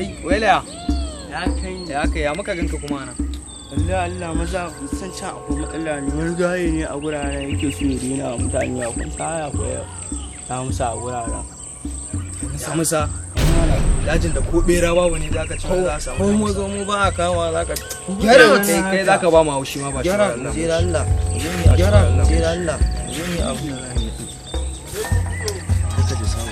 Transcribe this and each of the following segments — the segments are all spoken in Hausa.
Kai, welaya. Ya kai. Ya kai, ya muka ganka kuma nan? Wallahi Allah, maza san can akwai matsala ne. Wani gaye ne a guraren yake so ya daina wa mutane a kun saya ko ya ta musa a guraren. Musa musa. Dajin da ko bera babu ne zaka ci, za a samu. Ko mu zo mu ba a kama za ka. Gyara, kai kai zaka ba mu haushi ma ba shi. Gyara. Allah. Jera Allah. Gyara, jera Allah. Zo mu yi abu da zamu yi. Ka ji samu.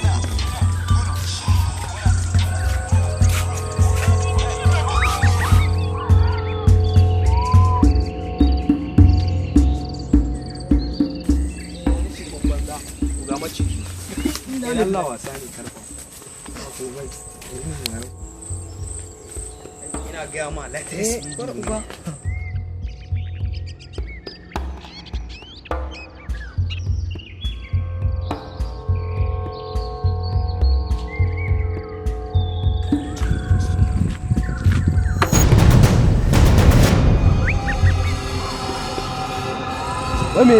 Ga maciji. Allah, wasa ne karfa. Ina gaya ma latest video. Wai me?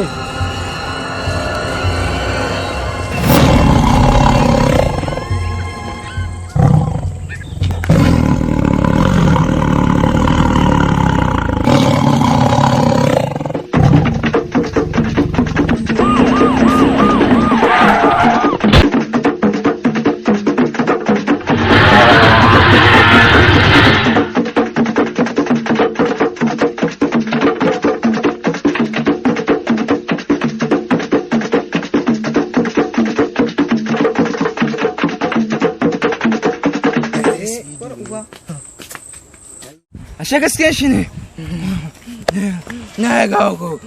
Ashe gaskiya shi ne. Na ga ku.